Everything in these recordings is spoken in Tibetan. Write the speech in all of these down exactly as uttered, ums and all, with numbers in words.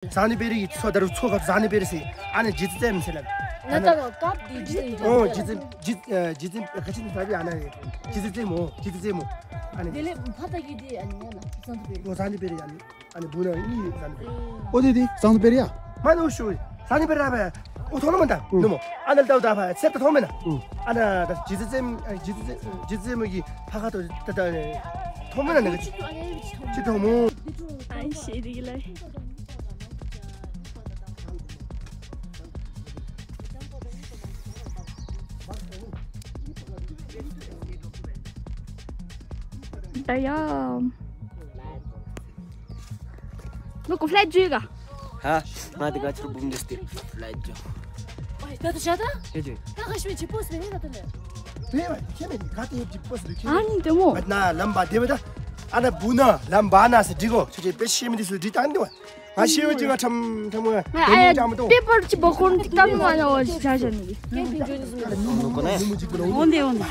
ཟངས་ནི་པེ་རི་གི་མཚོ་ད་རུ་མཚོ་སྐབས་ཟངས་ནི་པེ་རི་ཟེར། ཨ་ནི་རྗེ་བཙུན་རྩེ་མོ་ཟེར་ལ། ང་ད་ལོ་སྐབས་དེ་རྗེ་བཙུན་ཨོ་རྗེ་བཙུན་རྗེ་ཨ་རྗེ་བཙུན་ག་ཅི་ནི་ད་བི་ཨ་ན་རེད། རྗེ་བཙུན་རྩེ་མོ་རྗེ་བཙུན་རྩེ་མོ། ཨ་ནི་དེ་ལས་ཕ་ད་གི་དེ་ཨ་ནི་ཡ་ན་ཟངས་ནི་པེ་རི། ཨོ་ཟངས་ནི་པེ་རི་ཡ་ནི། ཨ་ནི་བུ་ན་ནི་ཟངས་ནི་པེ་རི། ཨོ་དེ་དེ་ཟངས་ནི་པེ་རི་ཡ། མ་ནོ་ཤུ་ཟངས་ནི་པེ་རི་ར་བ། ཨོ་ཐོང་ན་མ་ད་ནུ་མོ། ཨ་ནི་ལྟ་བུ་ད་བ་ཚེབ་ད་ཐོང་མེ་ན། ཨ་ན་ད་རྗེ་བཙུན་རྩེ་མོ་རྗེ་བཙུན་རྩེ་མོ་གི་ཕ་ཁ་ཏོ་ད་ད་ཐོང་མེ་ན་ནི་ཅི་ཐོང་མོ། ཨ་ཤེས་རིག་ལ། ད་ཡ། ལོ་ཀོ་ཕ་ལའེ་ཊི་ཇུས་ག་ཧ། ང་དེ་ག་ཕྱིར་འབུམ་འདི་སྟེ་ཕ་ལའེ་ཊི་ཇོ། ད་ད་ཤ་ད། ཧེ་ཇེ། ད་ག་ཤི་མི་ཅི་པོ་སི་མི་ད་ད་ལེ། དེ་བ་ཁྱེད་མི་ག་དེ་ཅི་པོ་སི་ཁྱེད། ཨ་ནི་དེ་མོ། ང་ན་ལམ་པ་དེ་བ་ད། ཨ་ན་བུ་ན་ལམ་པ་ན་སི་འགྲིག་གོ་ཁྱེད་ཅེ་པེ་ཤི་མི་དེ་སུ་འགྲིག་ད་འདི་བ། ང་ཤེས་ཡོན་ཅིག་ང་ཁྲམ་ཁྲམ་ང་ཨ་ཡ་ཏེ་པར་ཅི་བོ་ཁོན་ཏི་ཀམ་མ་ན་བ་ཅི་ཆ་ཆ་ནི། ཀེམ་ཕིང་ཇོ་ནི་སུ་ནོ་ཀོ་ནེ། འོན་ཏེ་འོན་ཏེ།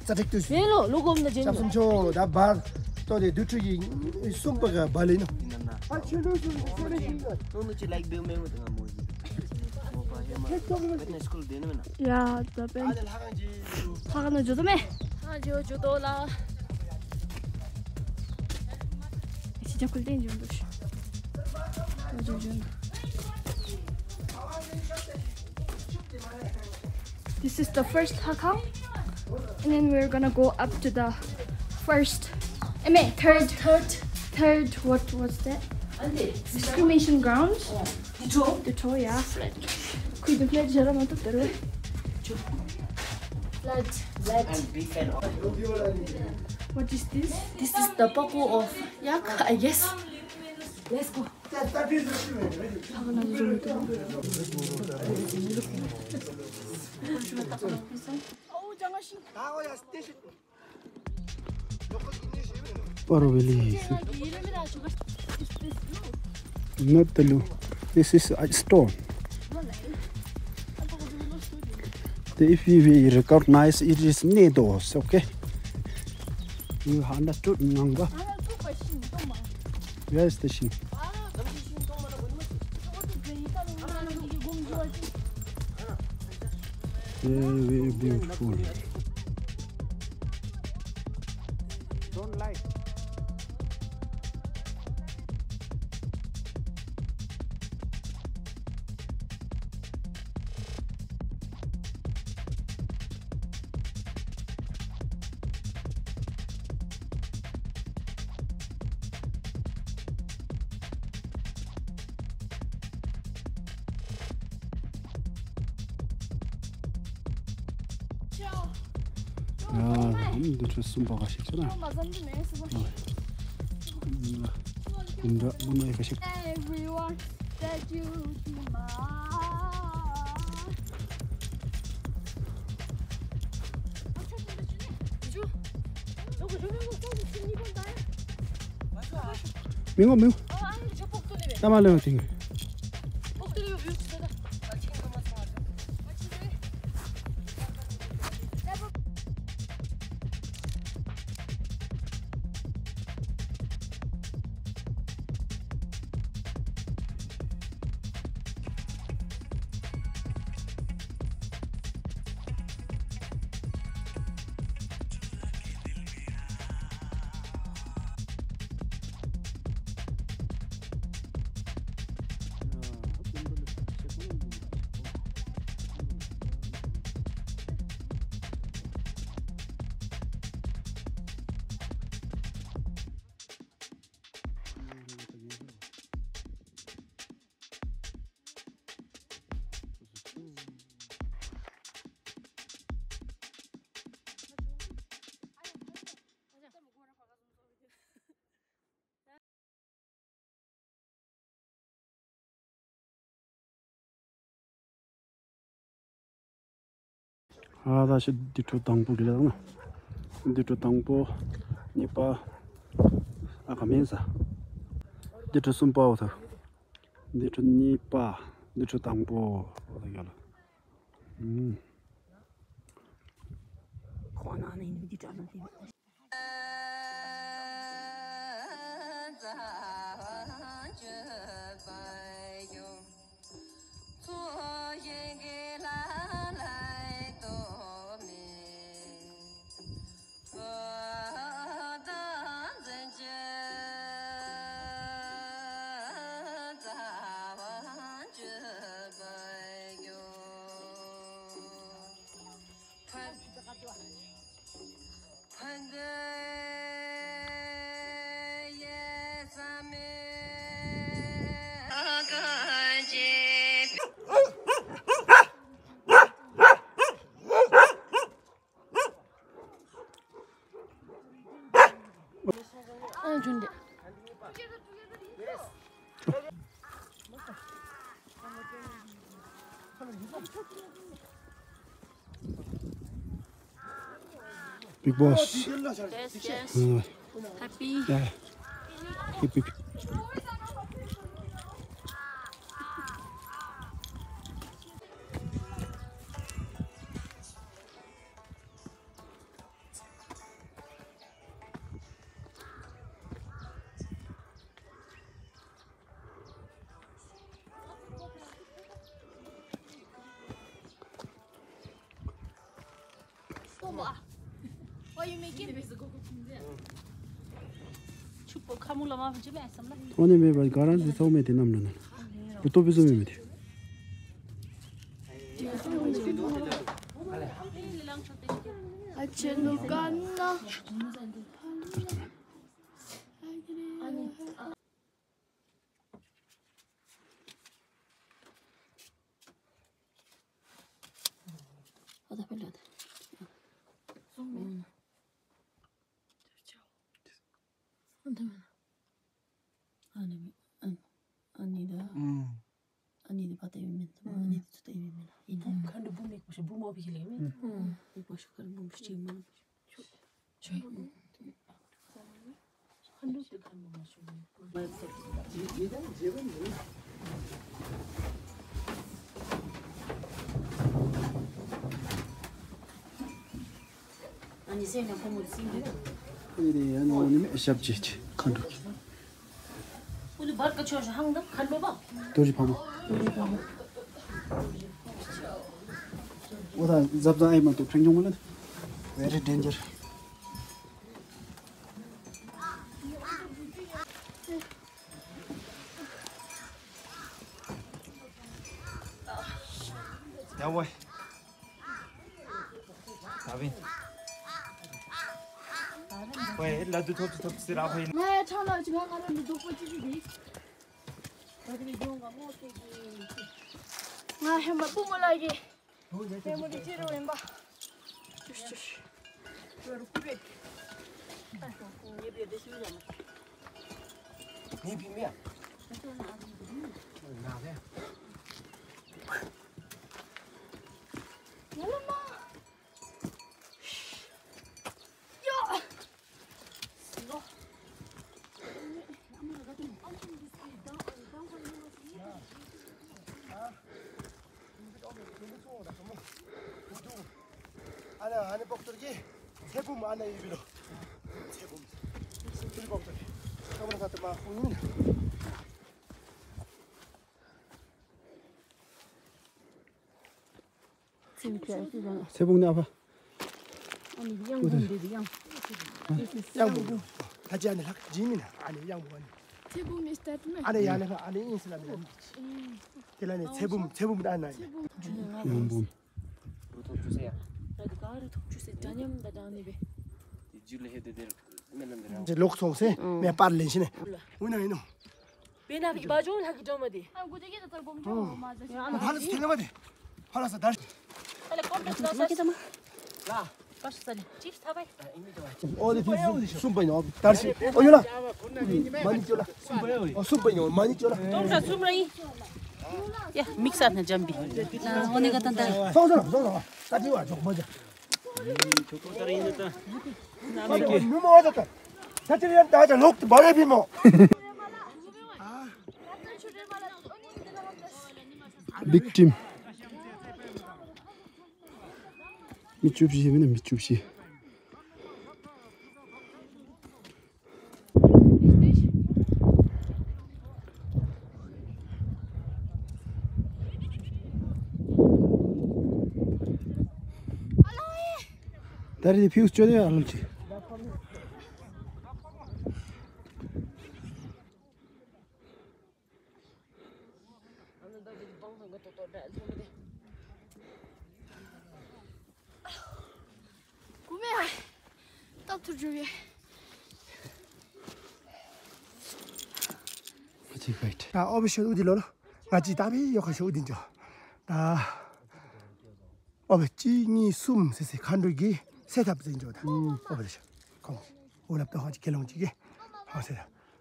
ཙ་ཏྲིག་ཏུ་ཡེ་ལོ་ལོ་གོམ་ན་ཅན། ཅབ་སུམ་ཆོ་ད་བར་ཏོ་དེ་དུ་ཁྲུ་ཡི་སུམ་པ་ག་བ་ལེ་ནོ། ཨ་ཆུ་ལུ་སུ་སུ་ལེ་ཤིང་ག་ཏོ་ནུ་ཅི་ལའིག་བེ་མེ་མེ་ཏ་ང་མོ་ཡི། མོ་པ་ཧེ་མ་བེ་ཏ་ནེ་སི་ཀུལ་དེ་ནི་མེ་ན། ཡ་ད་པེན། ཨ་དེ་ལྷ་ཁང་ཅི། ཕ་ག་ན་ཇོ་དོ་མེ། ཨ་ཇོ་ཇོ་དོ་ལ། ཅི་ཅག་ཁུལ་ཏེ་འཇོན་འདུག་ཞུ། འཇོན་འཇོན། This is the first Lhakhang, and then we're gonna go up to the first, I mean, third, third, third, what was that? Discrimination ground. Dito? Dito, yeah. Could you play Jara Mata Peru? Blood, blood. What is this? This is the poko of yak, I guess. Let's go. Paro Valley. Not the lu. This is a stone. If you will recognize, it is Nedos, okay? You understood, Ngangba? Where is the shin? Very, very beautiful. Don't lie. ཡ། འདི་ཚོ་གསུམ་པ་ག་ཞིག་ཆེ་ན། འདི་འདྲ་མུ་ནས་ག་ཞིག་མི་ངོ་མི་ངོ་། ཏ་མ་ལེ་བ་ཏིང་། ཨ་ད་ཤི་འདི་འཕྲོ་དང་པོ་གི་ལ་ན། འདི་འཕྲོ་དང་པོ། གཉིས་པ། ཨ་ག་མིན་ས། འདི་འཕྲོ་གསུམ་པའོ་ད། འདི་འཕྲོ་གཉིས་པ། འདི་འཕྲོ་དང་པོ། ཨོ་ད་ཡོད་ལ། ཨུམ། ཁོ་ན་ནི་འདི་འདྲ་ན་དེ། Big Boss. Yes, yes. Uh, Happy. Yeah. Hip, hip. What you making? ཕྱུག་པོ་ཁ་མོ་ལ་མ་ཕྱིན་མེད་བསམ་ན། ཐོག་ནས་མེད་པར་ག་རང་ཚོ་ཚོགས་མེད་དེ་རྣམས་ལ་ན། བུ་ཏོ་བི་ཟོ་མེད་མེད་དེ། ཨ་ཆེ་ལུ་ཀ་ན། ཨ་ནི་ཨ་ནི་ད། ཨ་ནི་ནི་ཕ་ཏ་ཡོད་མེད་དམ། ཨ་ནི་ནི་ཚུ་ཏ་ཡོད་མེད་ལ་ཡིན་ན། ཁ་འདྲ་བུ་མེད་པོ་ཞིག་བུ་མོ་བི་ཞིག་ལས་མེད། ཨ་མེད་པོ་ཞིག་ཁ་འདྲ་བུ་མོ་ཞིག་མ། ཆོས། ཁ་འདྲ་དེ་ཁ་འདྲ་མ་ཞུ་མེད། ཨ་ནི་སེམས་ནང་ཕོ་མོ་སིང་གི། ཨེ་རེད། ཨ་ནི་འོ་ནི་མེད་ཞབས་ཀྱི་ཁ་འདྲ་གི། ཨུ་ལུ་བར་ཀ་ཆོ་ཧང་དང་ཁ་འདྲ་བ། རྡོ་རྗེ་ཕག་མོ། རྡོ་རྗེ་ཕག་མོ། འོ་ད་གཟབ་གཟབ་ཨེ་མ་ཏོ་ཕྲེང་ཆུང་མ་ལ། Very danger. ཡ་ཝེ། ད་བིན། ཝེ་ལ་དུ་ཐོབ་ཐོབ་སི་ར་ཧོ་ཡིན། ང་ཡ་ཁྲང་ལ་ཅི་ག་ང་རང་འདི་རྡོག་པོ་ཅི་ཅི་འདི། ང་ཧེ་མ་པུ་མོ་ལ་གི། ཧེ་མོ་འདི་ཅི་རུ་ཡིན་པ། ཅུ་ཅུ། ངའི་བི་མི་ཡ། ང་ལ། ཡ་ལ་མ། ཡ། སི་ལོ། ཨ་ནི་ཨ་ནི་པོག་ཏོར་གྱི་ཚེ་བུམ་ཨ་ན་ཡི་བི་རོ། ཚེ་བུམ། ཚེ་པོག་ཏོར་གྱི་ཁྱོད་མ་ཁ་ཏུ་མ་ཁུང་ཡིན། ཚེ་བུམ་ཨ་ཕ། ཨ་ནི་གཡང་འབུམ་འདི་གཡང་། གཡང་འབུམ། ད་ཅི་ཨ་ནི་ལྷག་ཇི་མིན་ཨ་ནི་གཡང་འབུམ་ཨ་ནི། ཚེ་བུམ་ནི་སྟར་མེད། ཨ་ནི་ཡ་ལེ་ཕ་ཨ་ནི་ཨིན་སི་ལ་ནི། དེ་ལ་ནི་ཚེ་བུམ་ཚེ་བུམ་ཨ་ན་ཡ། གཡང་འབུམ། རུ་ཐོག་ཆུ་སེ་ཡ། ད་ག་རུ་ཐོག་ཆུ་སེ་འདྲ་མཉམ་ད་འདྲ་ནི་བེ། དེ་ཇུ་ལེ་ཧེ་དེ་དེར་མེ་ལམ་དེ་རང་། ལོག་སོང་སེ་མེ་པར་ལེན་ཤི་ནས། འུ་ན་ཡིན་ནོ། པེ་ན་བི་བ་ཇོང་ལྷག་གི་ཇོ་མ་དེ། ཕ་ལ་སི་ཐེ་ལ་མ་དེ། ཕ་ལ་ས་དར། ཨ་ལེ་ཀོམ་པེ་སི་ལ་ས་ལ། ཀ་ཤ་ས་ལེ་ཅིབ་ས་བའི། ཨོ་ལེ་ཕི་སུམ་པ་ཡོང་དར་ཤི། ཨོ་ཡོ་ལ། མ་ནི་ཅོ་ལ། ཨོ་སུམ་པ་ཡོང་མ་ནི་ཅོ་ལ། ཏོམ་ས་སུམ་ར་ཡིན། ཡ་མིག་སར་ན་ཇམ་པི། ཨོ་ནི་ག་ཏན་ཏན། སོང་སོང་སོང་སོང་། ད་ཅི་བ་ཇོག་མ་ཇ། Big team. མི་བཅུ་བཞི་མིན་ན་མི་བཅུ་བཞི། ད་རེས་ཕིའུ་སྤྱོད་དེ་ཨ་ལོ་ཅི། ཨོ་བི་ཤོད་འུ་དི་ལོ་ལོ། ང་ཅི་ད་བི་ཡོ་ཁ་ཤོད་འུ་དི་འཇོ། ད། ཨོ་བི་གཅིག་གཉིས་གསུམ་ཟེར་ཟེར་མཁའ་འགྲོ་གི་སེ་ཐབ་ཟེར་འཇོ་ད། ཨོ་བི་ཤོད། ཁོང་། འུ་ལབ་ཏོ་ཧ་ཅི་ཁེ་ལོང་ཅི་གི། ཧ་སེ་ད།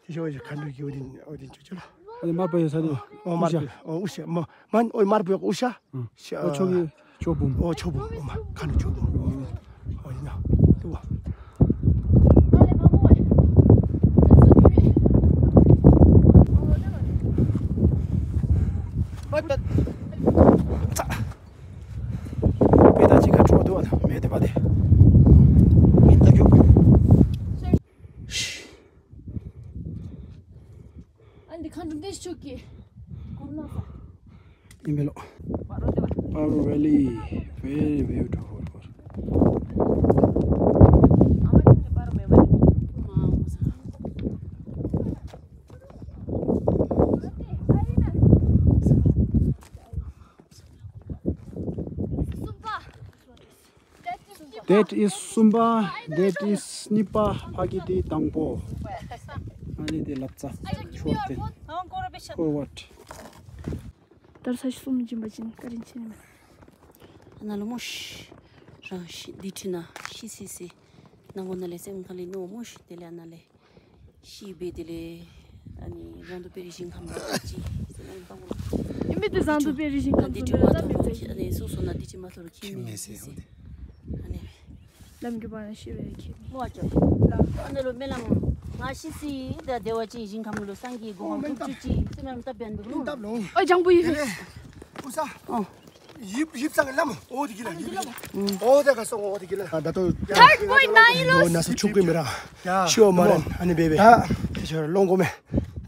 དེ་ཤོད་ཡོ་མཁའ་འགྲོ་གི་འུ་དི་འུ་དི་འཇོ་འཇོ་ལ། དམར་པོ་ཡོད་ས་དེ། ཨོ་དམར་པོ། ཨོ་དབུ་ཞྭ། མ་མ་ཨོ་དམར་པོ་ཡོད་དབུ་ཞྭ། ཨོ་ཆོ་གི་ཆོ་བུམ། ཨོ་ཆོ་བུམ། ཨོ་མ་ཁ་ནི་ཆོ་བུམ། ཨོ་ཡིན་ན་དུ་བ། པེ་ད་ཅི་ག་ཆོ་དུ་བ་མེ་དེ་བ་དེ། མེ་ད་ཡོ། ཨ་འདི་ཁ་འགྲོ་འདི་ཤུགས་ཀྱི་གོམ་ན་ས། ཡིན་པས་ལོ། Paro Valley, very beautiful. That is གསུམ་པ། That is གཉིས་པ། ཕ་གི་དེ་དང་པོ། ཨ་ནི་དེ་ལབ་ཙ་ཤོར་ཏེ། Forward. དར་ས་གསུམ་སྦྱིན་པ་ཅིན་བཀའ་དྲིན་ཆེ་ནི་མེད། ཨ་ན་ལོ་མོ་ཤི། རང་ཤི་འདི་ཁྲི་ན་ཤི་སི་སི། ནང་གོ་ན་ལེ་སེམས་ཁ་ལེ་ནོ་མོ་ཤི་དེ་ལེ་ཨ་ན་ལེ། ཤི་བེ་དེ་ལེ། ཨ་ནི་རང་དུ་པེ་རི་ཞིང་ཁམས་ར་ཅི། ཨིན་མི་དེ་རང་དུ་པེ་རི་ཞིང་ཁམས་འདི་དུ་ཁྲི་མ་ལ་ཐོ་ཙམ་མི་ནོ་ཚེ་ཤི། ཨ་ནི་སོ་སོ་ན་འདི་ཁྲི་མ་ཐོ་རུ་ཁྱི་མི་སི་སི། ཨ་ནི། ལམ་གྱི་བར་ན་ཤི་བའི་ཁྱེད་མོ་ཨ་ཅོ། ཨ་ནི་ལོ་སྨན་ལམ། ང་ཤི་སི་ད་བདེ་བ་ཅན་ཞིང་ཁམས་ལོ་སངས་རྒྱས་སྒོ་ཁང་ཐུགས་རྗེ་ཅི་སེམས་ལམ་སྟབས་བདེ་འདུག་ལོ། སྟབས་ལོ། ཨ་ལྗང་བུ་ཡི་ཧེ། ཨུ་ས། ཨོ། ཡིབ་ཡིབ་ཚང་ལམ་འོ་དེ་གི་ལ་ཡིབ་ཡིབ། འོ་དེ་ག་སོང་འོ་དེ་གི་ལ། ད་ལྟ་Third point nine ལོ། ན་ས་ཆུག་གི་མི་ར། ཤི་འོ་མ་རན་ཨ་ནི་བེ་བེ། ད་དེ་ཤོར་ལོང་གོ་མེ།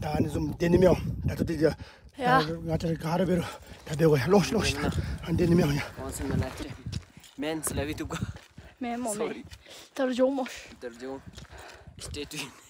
ད་ཨ་ནི་ཟུམ་དེ་ནི་མེའོ། ད་ལྟ་དེ་གི། ཡ། ང་ཚར་ག་ར་བེ་རུ། ད་བེ་གོ་ཡ་ལོང་ཤི་ལོང་ཤི། ཨ་ནི་དེ་ནི་མེའོ་ཡ། Once in a lifetime. Man, selavi tu ga. མེ་མོ་མེ། Sorry. དར་ཇོ་མོ། དར་ཇོ། Stay tuned.